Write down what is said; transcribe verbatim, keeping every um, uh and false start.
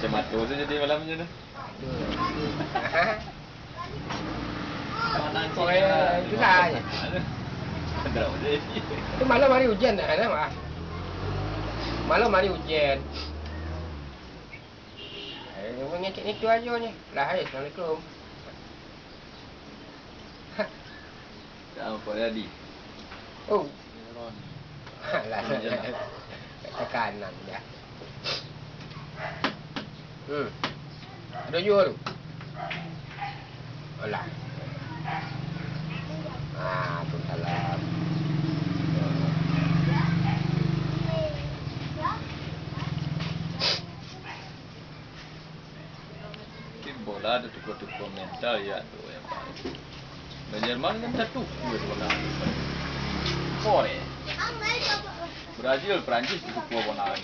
Kacamato tu jadi malam macam mana? Pokoknya susah aja. Itu malam hari hujan dah kan, Mak? Malam hari hujan. Eh, ngecek itu aja ni. Lah, hai, assalamualaikum. Tak apa jadi. Oh. Alah, tekanan dah. Hmm. Ada juo tu. Alah. Ah, tu salam. Mungkin bola ada tukar-tukar mental ya tu yang paling. Jerman kan satu dua bola. Korea. Brazil, Prancis tukar bola.